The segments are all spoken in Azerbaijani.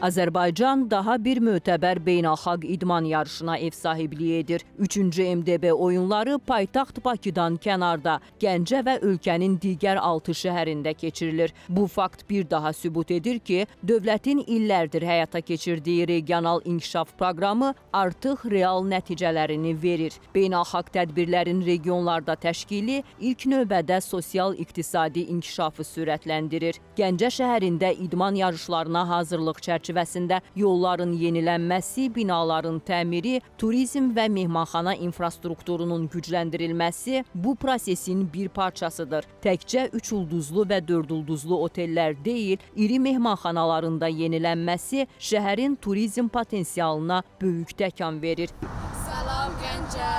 Azərbaycan daha bir mötəbər beynəlxalq idman yarışına ev sahibliyi edir. 3-cü MDB oyunları paytaxt Bakıdan kənarda, Gəncə və ölkənin digər 6 şəhərində keçirilir. Bu fakt bir daha sübut edir ki, dövlətin illərdir həyata keçirdiyi regional inkişaf proqramı artıq real nəticələrini verir. Beynəlxalq tədbirlərin regionlarda təşkili ilk növbədə sosial-iqtisadi inkişafı sürətləndirir. Gəncə şəhərində idman yarışlarına hazırlıq çərçivəsində yolların yenilənməsi, binaların təmiri, turizm və mehmanxana infrastrukturunun gücləndirilməsi bu prosesin bir parçasıdır. Təkcə 3 ulduzlu və 4 ulduzlu otellər deyil, iri mehmanxanaların da yenilənməsi şəhərin turizm potensialına böyük təkan verir. Salam Gəncə!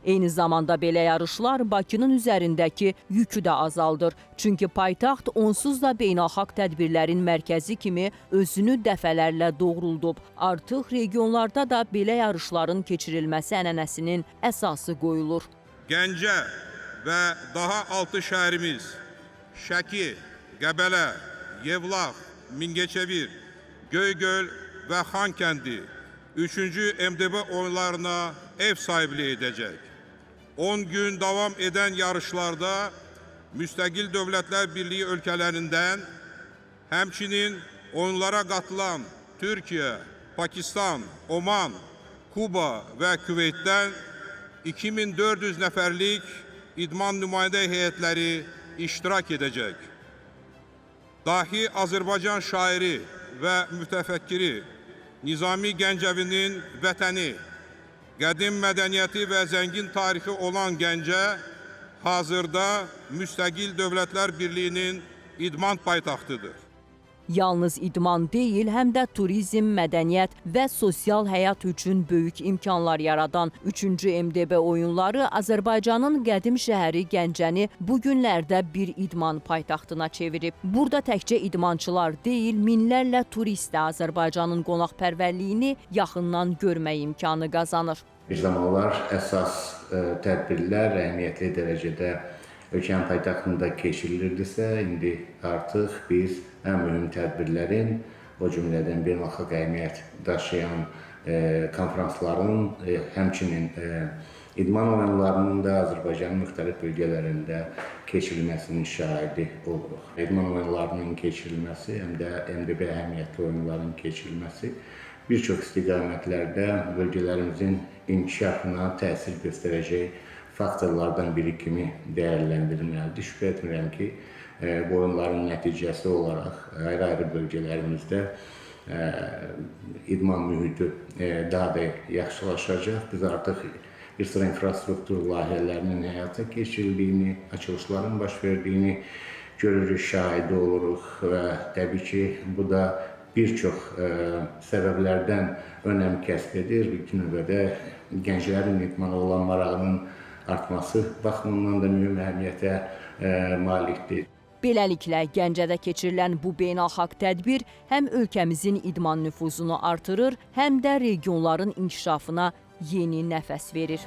Eyni zamanda belə yarışlar Bakının üzərindəki yükü də azaldır. Çünki paytaxt onsuz da beynəlxalq tədbirlərin mərkəzi kimi özünü dəfələrlə doğruldub. Artıq regionlarda da belə yarışların keçirilməsi ənənəsinin əsası qoyulur. Gəncə və daha 6 şəhərimiz Şəki, Qəbələ, Yevlax, Mingəçevir, Göygöl və Xankəndi 3-cü MDB oyunlarına ev sahibliği edəcək. 10 gün davam edən yarışlarda Müstəqil Dövlətlər Birliyi ölkələrindən, həmçinin oyunlara qatılan Türkiyə, Pakistan, Oman, Kuba və Küveytdən 2400 nəfərlik idman nümayəndə heyətləri iştirak edəcək. Dahi Azərbaycan şairi və mütəfəkkiri Nizami Gəncəvinin vətəni, qədim mədəniyyəti və zəngin tarixi olan Gəncə hazırda Müstəqil Dövlətlər Birliyinin idman paytaxtıdır. Yalnız idman deyil, həm də turizm, mədəniyyət və sosial həyat üçün böyük imkanlar yaradan 3-cü MDB oyunları Azərbaycanın qədim şəhəri Gəncəni bu günlərdə bir idman paytaxtına çevirib. Burada təkcə idmançılar deyil, minlərlə turist də Azərbaycanın qonaqpərvərliyini yaxından görmək imkanı qazanır. Bir zamanlar əsas tədbirlər əhəmiyyətli dərəcədə ölkənin paytaxtında keçirilirdisə, indi artıq biz ən mühüm tədbirlərin, o cümlədən beynəlxalq əhəmiyyət daşıyan konfransların, həmçinin idman oyunlarının da Azərbaycanın müxtəlif bölgələrində keçirilməsinin şahidi oluruq. İdman oyunlarının keçirilməsi, həm də MDB əhəmiyyətli oyunların keçirilməsi bir çox istiqamətlərdə bölgələrimizin inkişafına təsir göstərəcək faktorlardan biri kimi dəyərləndirilməlidir. Şübhə etmirəm ki, bu oyunların nəticəsi olaraq ayrı-ayrı bölgələrimizdə idman mühiti daha da yaxşılaşacaq. Biz artıq bir sıra infrastruktur layihələrinin həyata keçirildiyini, açılışların baş verdiyini görürük, şahidi oluruq və təbii ki, bu da bir çox səbəblərdən önəm kəsb edir. İlk növbədə gənclərin idmana olan marağının artması baxımından da mühüm əhəmiyyətə malikdir. Beləliklə, Gəncədə keçirilən bu beynəlxalq tədbir həm ölkəmizin idman nüfuzunu artırır, həm də regionların inkişafına yeni nəfəs verir.